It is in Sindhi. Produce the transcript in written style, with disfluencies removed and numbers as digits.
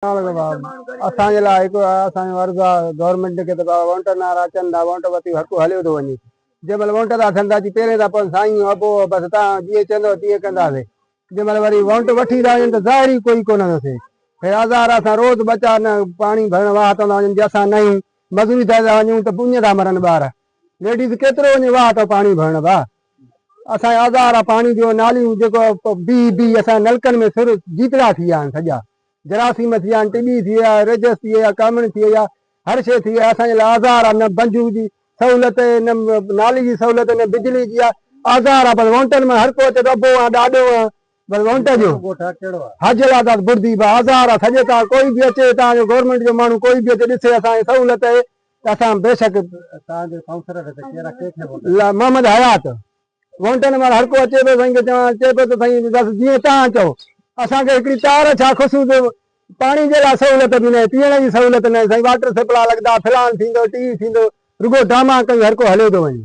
اسان جي لاء هڪ اسان جو عرض آ گورنمينٽ کي ته بابا وونٽ نارا اچن ٿا وونٽ وتي هر ڪو هليو ٿو وڃي جنهن مهل وونٽ ٿا ٿين ٿا اچي پيرين ٿا پون سائين ابو بس تان جيئن چوندو تيئن ڪنداسي جنهن مهل وري وونٽ وٺي ٿا وڃن ته ظاهر ئي ڪوئي ڪونه ٿو ٿئي هي آزار اسان روز ٻچا نه پاڻي ڀرڻ واهه تان ٿا وڃن جي اسان نه آهيون مزوري ٿا وڃون ته اڃ ٿا مرن ٻار ليڊيز ڪيترو وڃي واهه تان پاڻي ڀرڻ ڀا اسان آزار آ پاڻي جو ناليون جيڪو بيهي بيهي اسان نلڪن ۾ سر جيتڙا ٿي ويا آهن سڄا جراثيم ٿي ويا آهن، ٽٻي ٿي وئي آهي، ريجس ٿي وئي آهي، ڪامڻ ٿي وئي آهي، هر شيء ٿي وئي آهي، اسان جي لاء آزار آهي، نه بنجو جي سهولت آهي، نه نالي جي سهولت آهي، نه بجلي جي آهي، آزار آهي، بس وونٽن ۾ هر ڪو اچي ٿو ابو آهيان ڏاڏو آهيان، بس وونٽ جو حج لاء ته بردي به آزار آهي، سڄي تان ڪوئي به اچي هتان جو گورنمينٽ جو ماڻهو ڪوئي به اچي ڏسي اسان کي سهولت آهي ته اسان بيشڪ محمد حيات وونٽن مهل هر ڪو اچي پيو سائين کي چوان چئي پيو ته سائين بس جيئن توهان چئو اسان کي هڪڙي تار ڇا خصوص پاڻي جي لاء سهولت به ناهي پيئڻ جي سهولت ناهي سائين واٽر سپلاء لڳندا فلان ٿيندو ٽي ٿيندو رڳو ڊراما ڪيون هر ڪو هليو ٿو وڃي.